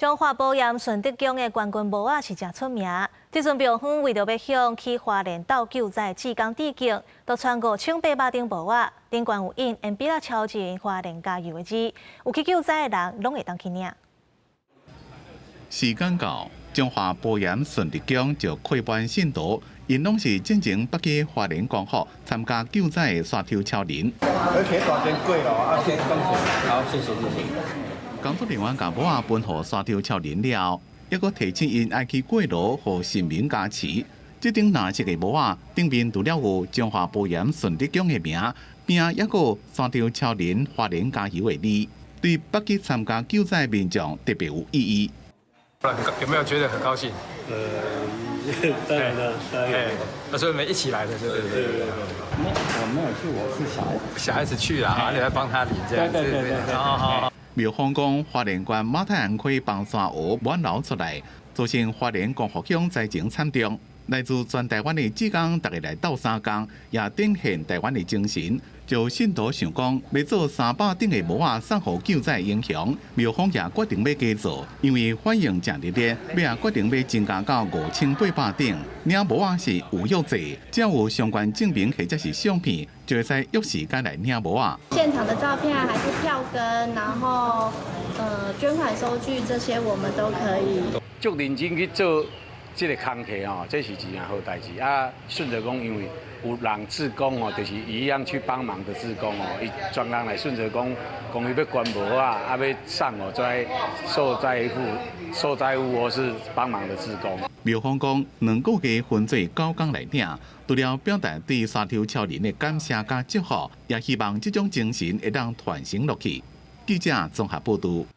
彰化寶岩順德宮的關君帽仔是誠出名。這陣廟方為著欲向去花蓮鬥救災志工致敬，就穿5800頂帽仔，頂懸有印鉛筆仔超人花蓮加油的字，有去救災的人攏會當去領。時間到，彰化寶岩順德宮就開班信徒，𪜶攏是進前北去花蓮光復參加救災的山頭超人。而且大間過咯，啊，先好，謝謝謝謝。工作人員共帽仔分予山頭超人了，猶閣提醒𪜶愛去過爐予神明加持。這頂藍色的帽仔頂面除了有彰化寶岩順德宮的名，邊仔猶閣有山頭超人花蓮加油的字，對北去參加救災民眾特別有意義。有沒有覺得很高興？當然了，當然。那所以你們一起來的，對對對對對。我沒有去，我是小孩子。小孩子去了，啊，你來幫他領這樣。對對對對。好好。廟方講，花蓮縣馬太鞍溪崩山河滿流出來，造成花蓮光復鄉災情慘重。來自全台灣的志工，逐家來鬥相共，也展現台灣的精神。就信徒想講，欲做300頂的帽仔送予救災英雄，廟方也決定欲加做，因為反應誠熱烈，尾仔決定欲增加到5800頂。領帽仔是預約制，只要有相關證明或者是相片，就會使約時間來領帽仔。現場的照片還是票根，然後捐款收據這些，我們都可以。足認真去做這个工課吼，這是一件好代誌。啊，順澤講，因為有人志工哦，就是一樣去幫忙的志工哦，伊專工來順澤講，講伊欲捐帽仔，啊欲送予這受災戶、受災戶或是幫忙的志工。廟方講，2個月分做九工來領，除了表達對山頭超人的感謝佮祝福，也希望這種精神會當傳承落去。記者綜合報導。